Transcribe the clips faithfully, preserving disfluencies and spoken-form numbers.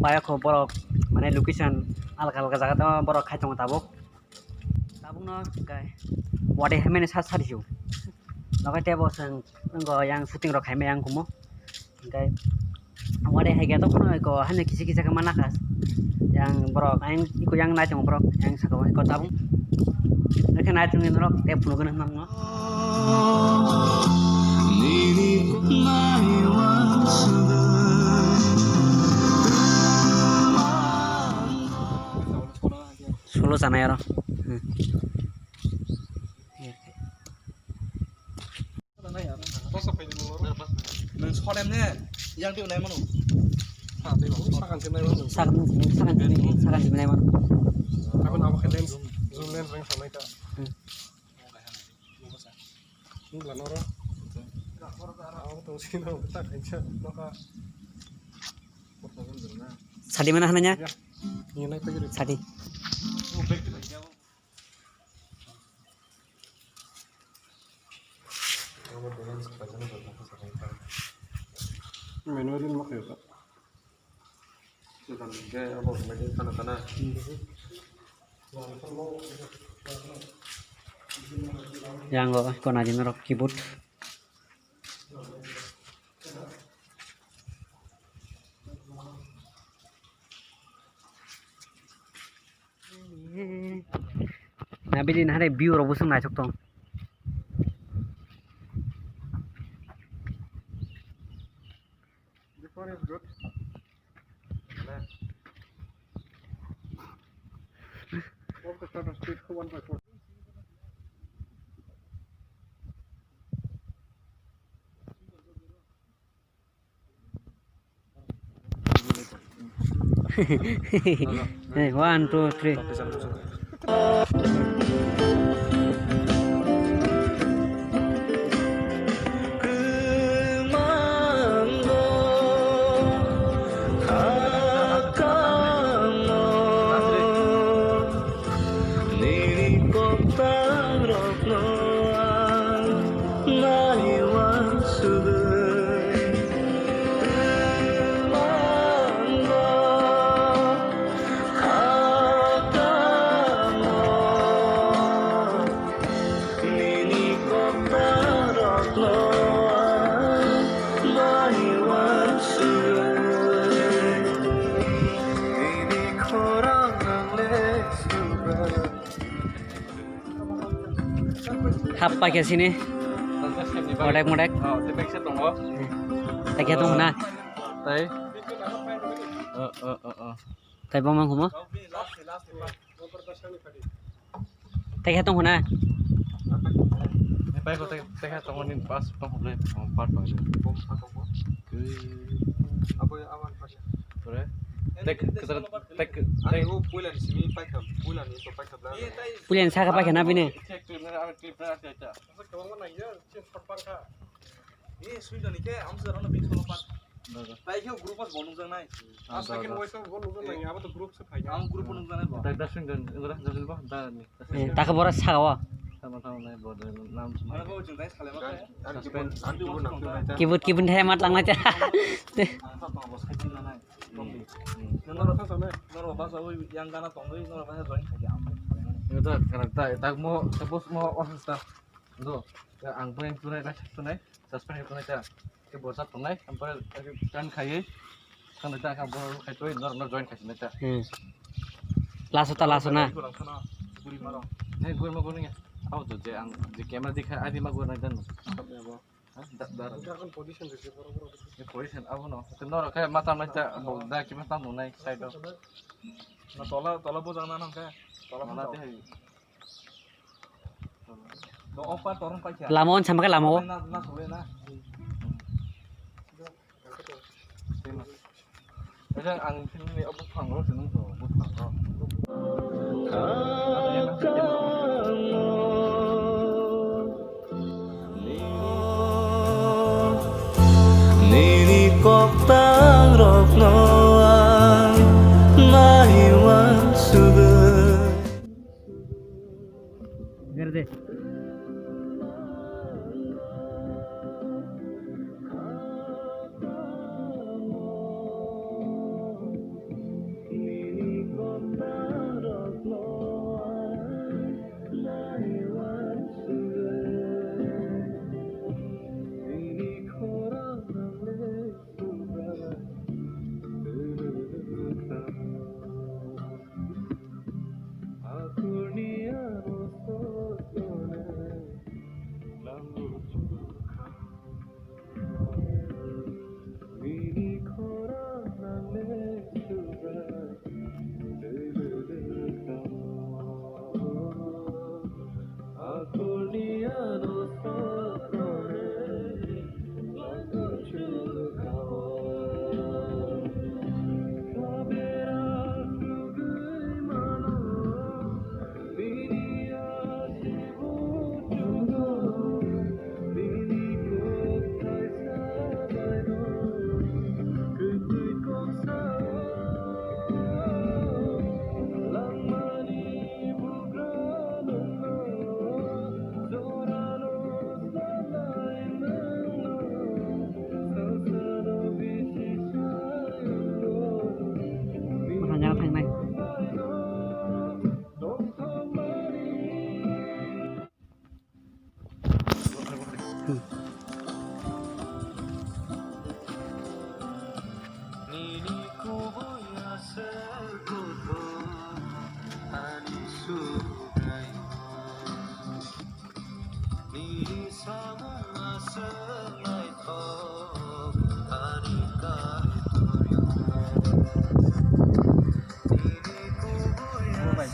Bai kho borok mane location alka alka jaga tamo borok khai tongo tabuk. Tabukno hwnkhe wade hai mani sa sadi su. Logai tebo chwng wngkha yang shooting rok khaimai yang kumo. Hwnkhe wade hai khe tokno eko hani kisa kisa khe mana kha. Yang borok ayang iko yang nai tongo borok yang saka o eko tabuk. Hwnkhe nai tongni norok tei phunukgwino hwnma. Solo chanai aro. Hmm. Nwng sonem ne, yang twi nai mano. Sakan, sakan, sakan, sakan twi nai mano. Aboni abo khe lens, zoom lens rang sanai ta. Hmm. Nukla noro. Abo tong sino ta kaisa nokha. Sadi mana hananya? Ya. Ini nai pagiri. Sadi. Manually ma khayo ta. Yang go kona jin rok keyboard. Na bini nahare view rok bo chwng naithok tong. This one is good. Of the shutter speed one by four. Hey, one, two, three. Nini koktang rokno ang naiwan sugwi twimango, khaktamo nini koktang rokno ang naiwan sugwi nini khorang ang le sugwi. Hap paikha sini. Modek modek. Oh, tei paikha tongo. Paikha tongo na. Tei. Oh, oh, oh, oh. Tei bomang humo. Paikha tongo na. Tei paikha tongo ni pas tongo le. Part paikha. Pore. Tek, tek, tek. Ani o puila ni simi paikha, puila ni to paikha bla. Puila ni saka paikha na bini. Tek, tek, tek, tek, tek. Asa kwbangma nangya, chin short pankha. E, sui doni ke, amsa rano bini solo pat. Paikha group as bonung jang nai. Ah, second voice of bonung jang nai, abo to group se paikha. Ang group bonung jang nai bo. Tek, tek, tek, tek, tek, tek, tek, tek. Eh, taka bora saka o. Tamo, tamo nai bo, nam. Mana bo jeng dai sale ma. Kibut, kibut hai mat lang nai cha. Ang sa tong bo sai jeng nai. Norok, norok basa wi yang gana tongwi norok basa join khaidi ang. Ito, karang ta, tak mo, tapos mo, oh, ta. Do, ang pun tunai, tunai, subscribe tunai ta. Ke bosa tunai, ampai kan khayi, kan ta kan bor khai toi, norok, norok join khai tunai ta. Hmm. Laso ta, laso na. Guri maro. Ne, guri ma guri ne. Au to je ang, je camera dikha, adi ma guri na dan. Dragon position rikhe borok borok. Position abono. Norok khe mata mai ta bo da khe mata nunai side o. Na tola, tola bojang na nang khe. Tola mana tei hai. Do opa torong paikha. Lama on sama khe lama o. Na, na sole na. Ejang ang sini ni obo phang ro sini to, obo phang ro. Nini koktang rokno ang naiwan sugwi. Verde.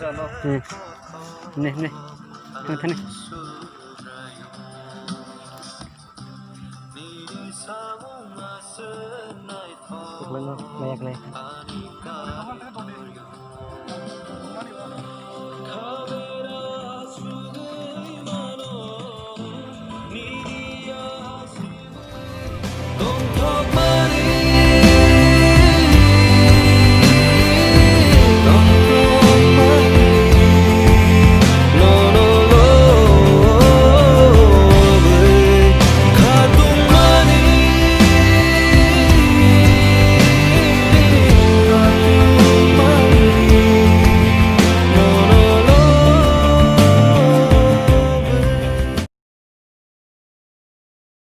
Hmm. Nih, nih. Thang, thang, nih. Nayak, nayak.